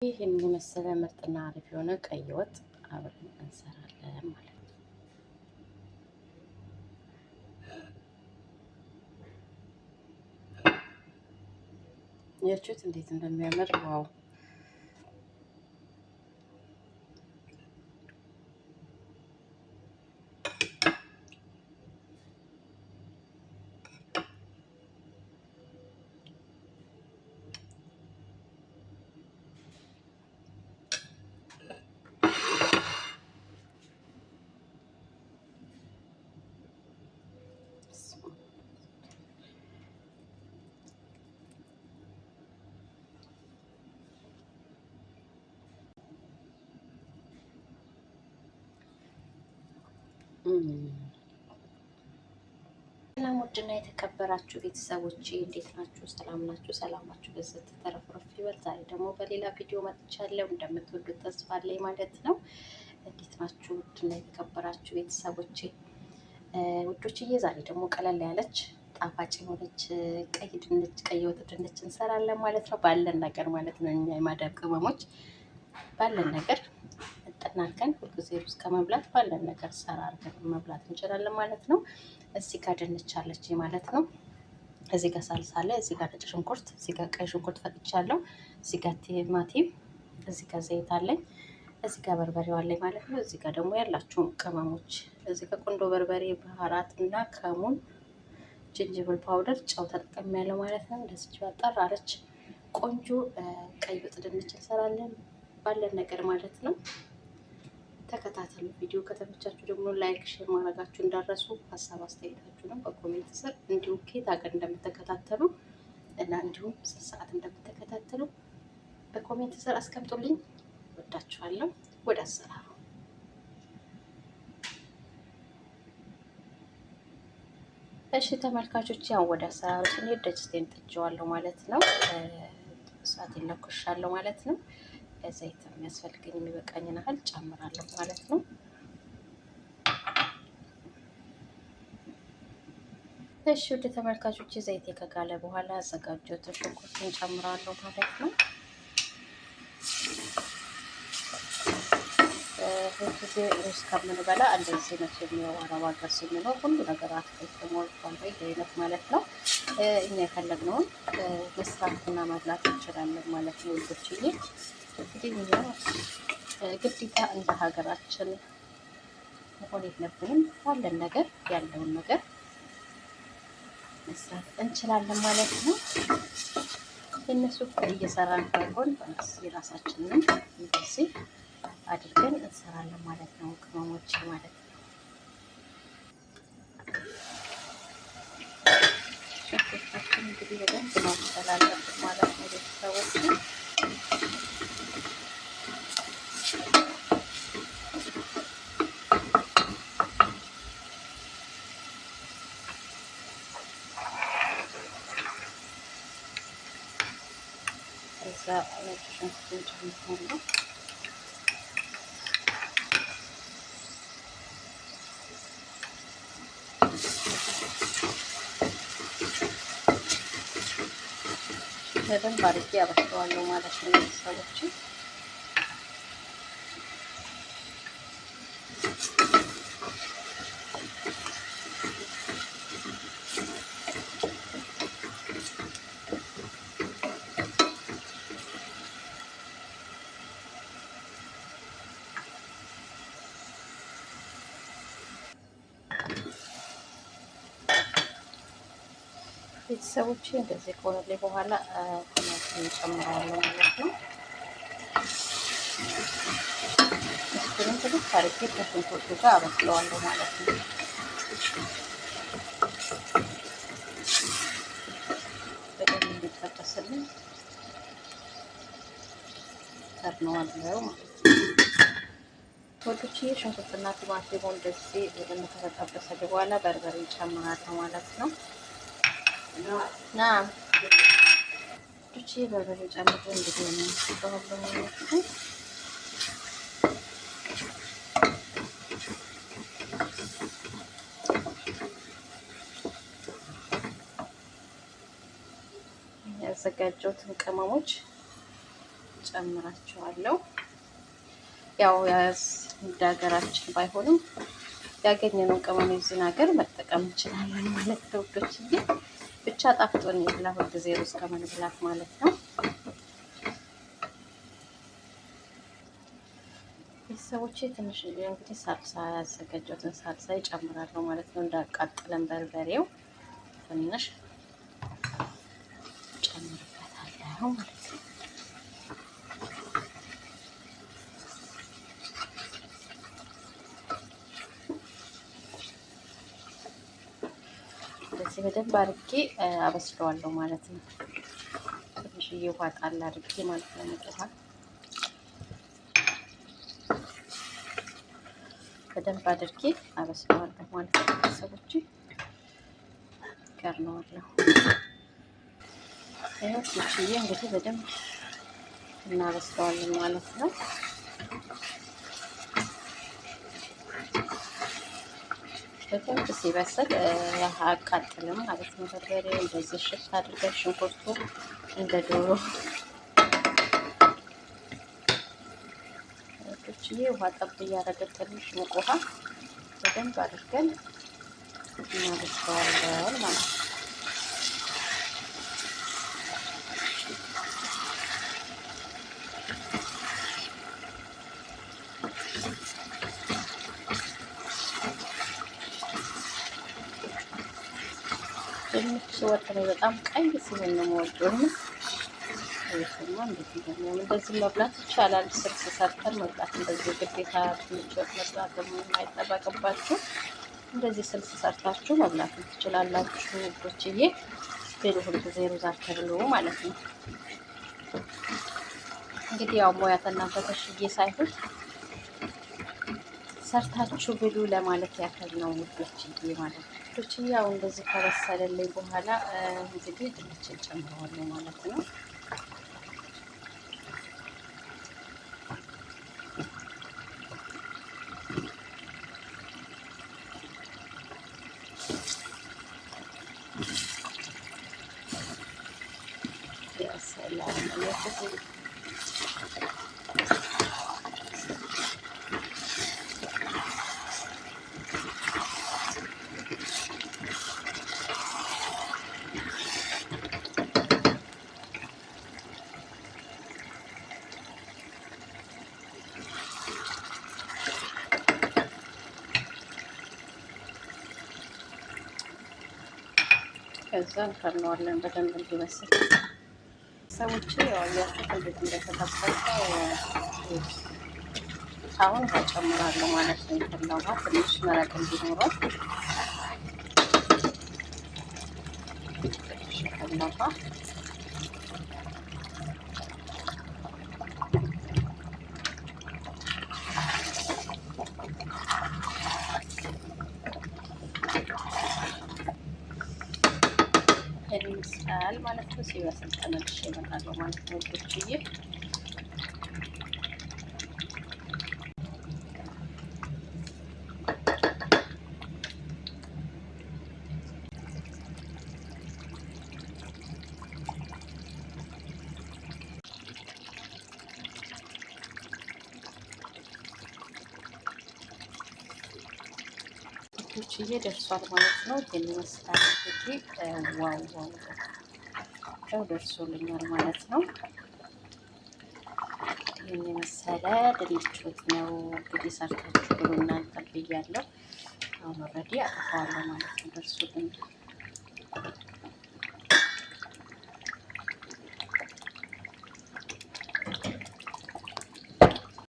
ይህን የመሰለ ምርጥና አሪፍ የሆነ ቀይ ወጥ አብረን እንሰራለን ማለት ነው። ያችሁት እንዴት እንደሚያምር wow! ሰላም ውድና የተከበራችሁ ቤተሰቦች እንዴት ናችሁ? ሰላም ናችሁ? ሰላማችሁ በዝቶ ተረፍርፎ ይበል። ዛሬ ደግሞ በሌላ ቪዲዮ መጥቻለሁ። እንደምትወዱት ተስፋ አለኝ ማለት ነው። እንዴት ናችሁ? ውድና የተከበራችሁ ቤተሰቦቼ ውዶችዬ፣ ዛሬ ደግሞ ቀለል ያለች ጣፋጭ የሆነች ቀይ ድንች ቀይ ወጥ ድንች እንሰራለን ማለት ነው። ባለን ነገር ማለት ነው። እኛ የማዳም ቅመሞች ባለን ነገር አጠናከን ሁልጊዜ ሩዝ ከመብላት ባለን ነገር ሰራ አድርገን መብላት እንችላለን ማለት ነው። እዚህ ጋር ድንች አለች ማለት ነው። እዚህ ጋር ሳልሳ አለ። እዚህ ጋር ነጭ ሽንኩርት፣ እዚህ ጋር ቀይ ሽንኩርት ፈጭቻለሁ። እዚህ ጋር ቲማቲም፣ እዚህ ጋር ዘይት አለኝ። እዚህ ጋር በርበሬው አለኝ ማለት ነው። እዚህ ጋር ደግሞ ያላችሁን ቅመሞች እዚህ ጋር ቁንዶ በርበሬ፣ بهارات እና ከሙን፣ ጅንጅብል powder፣ ጨው ተጠቅሜያለሁ ማለት ነው። እንደዚህ ጠር አለች ቆንጆ ቀይ ወጥ ድንች እንሰራለን ባለን ነገር ማለት ነው። ተከታተሉ። ቪዲዮ ከተመቻችሁ ደግሞ like፣ share ማድረጋችሁ እንዳትረሱ፣ ሀሳብ አስተያየታችሁንም በ comment ስር እንዲሁም ከየት ሀገር እንደምትከታተሉ እና እንዲሁም ስንት ሰዓት እንደምትከታተሉ በ comment ስር አስቀምጡልኝ። ወዳችኋለሁ። ወደ አሰራሩ። እሺ ተመልካቾች፣ ያው ወደ አሰራሩ ስንሄድ ድስቴን ጥጄዋለሁ ማለት ነው። እሳቴን ለኩሻለሁ ማለት ነው። ዘይት የሚያስፈልገኝ የሚበቃኝን ያህል ጨምራለሁ ማለት ነው። እሺ ወደ ተመልካቾች ዘይቴ ከጋለ በኋላ ያዘጋጀሁትን ሽንኩርቱን ጨምራለሁ ማለት ነው። ሁልጊዜ ሩዝ ከምንበላ እንደዚህ መቼም ያው አረብ ሀገር ስንኖር ሁሉ ነገር አትክልት ሞልቷል በየአይነት ማለት ነው። እኛ የፈለግነውን መስራትና መብላት እንችላለን ማለት ነው። ውዶችዬ እንግዲህ እኛ ግዴታ እንደ ሀገራችን መሆን የለብንም። ባለን ነገር ያለውን ነገር መስራት እንችላለን ማለት ነው። የእነሱ እየሰራን ከጎን የራሳችንን እንደዚህ አድርገን እንሰራለን ማለት ነው። ቅመሞች ማለት ነው። ሽንኩርታችን እንግዲህ በደንብ ማብሰል አለብን ማለት ነው ቤተሰቦች። ከዛ ነጭ ሽንኩርቱን ጨምራለሁ። በደንብ አድርጌ አበስለዋለሁ ማለት ነው ቤተሰቦች። ቤተሰቦቼ እንደዚህ ከሆነልኝ በኋላ ቲማቲም ጨምራለሁ ማለት ነው። እሱንም ትንሽ አድርጌ ከሽንኩርቱ ጋር አበስለዋለሁ ማለት ነው። በደንብ እንዲጠበስልኝ ከድነዋለሁ ማለት ነው። ወዶቼ ሽንኩርትና ቲማቲሙ እንደዚህ በደንብ ከተጠበሰልኝ በኋላ በርበሬ ጨምራለሁ ማለት ነው። ና ዱቼ በርበሬ ጨምሬ እንግዲህ ነው ማለት ነው። ያዘጋጀሁትን ቅመሞች ጨምራቸዋለሁ። ያው እንደ ሀገራችን ባይሆንም ያገኘነው ቅመም የዚህን ሀገር መጠቀም እንችላለን ማለት ነው ውዶችዬ። ብቻ ጣፍጦን ይብላ ሁልጊዜ ሩዝ ከመብላት ማለት ነው። ቤተሰቦቼ ትንሽ እንግዲህ ሳልሳ ያዘጋጀሁትን ሳልሳ ይጨምራለሁ ማለት ነው። እንዳቃጥለን በርበሬው ትንሽ ጨምርበታለሁ ማለት ነው። እንደዚህ በደንብ አድርጌ አበስለዋለሁ ማለት ነው። ትንሽዬ ውሃ ጣል አድርጌ ማለት ነው። ውሃ በደንብ አድርጌ አበስለዋለሁ ማለት ነው። ቤተሰቦቼ ቀርነዋለሁ። ይኸው ትንሽዬ እንግዲህ በደንብ እናበስለዋለን ማለት ነው። በደንብ ሲበስል አያቃጥልም ማለት ነው። በርበሬው እንደዚህ ሽት አድርገን ሽንኩርቱ እንደ ዶሮ ቶችዬ ውሃ ጠብ እያደረገን ትንሽ ሙቅ ውሃ በደንብ አድርገን እናበስለዋለን ማለት ነው። ድንች ወጥ ላይ በጣም ቀይ ሲሆን ነው የምወደው። እና ይሄማ እንዴት እንደሚያምር እንደዚህ መብላት ይቻላል። ስልስ ሰርተን መብላት እንደዚህ ግዴታ ድንች ወጥ መስራት የማይጠበቅባችሁ እንደዚህ ስልስ ሰርታችሁ መብላት ትችላላችሁ ውዶችዬ። ብሉ ሁልጊዜ ሩዝ አትብሉ ማለት ነው። እንግዲህ ያው ሙያ ተናንተ ተሽዬ ሳይሆን ሰርታችሁ ብሉ ለማለት ያክል ነው ውዶችዬ ማለት ነው። ውዶችዬ ያው እንደዚህ ከበሰለልኝ በኋላ እንግዲህ ድንችን ጨምረዋለሁ ማለት ነው። ሰላም ከዛ እንከርነዋለን በደንብ እንዲበስል። ሰዎች ያው አያችሁት እንዴት እንደተጠበሰ። አሁን ውሃ ጨምራለሁ ማለት ነው። የፈላ ውሃ ትንሽ መረቅ እንዲኖረው ትንሽ የፈላ ውሃ ይመስላል ማለት ነው። ሲበስል ተመልሼ እመጣለሁ ማለት ነው ውዶችዬ። ውዶችዬ ደርሷል ማለት ነው። ይሄን ይመስላል እንግዲህ። Wow wow wow ደርሶልኛል ማለት ነው። ይህን የመሰለ ድንች ወጥ ነው እንግዲህ ሰርታችሁ ብሉ እናንተ ብያለሁ። አሁን already አጠፋዋለሁ ማለት ነው። ደርሶልኛል።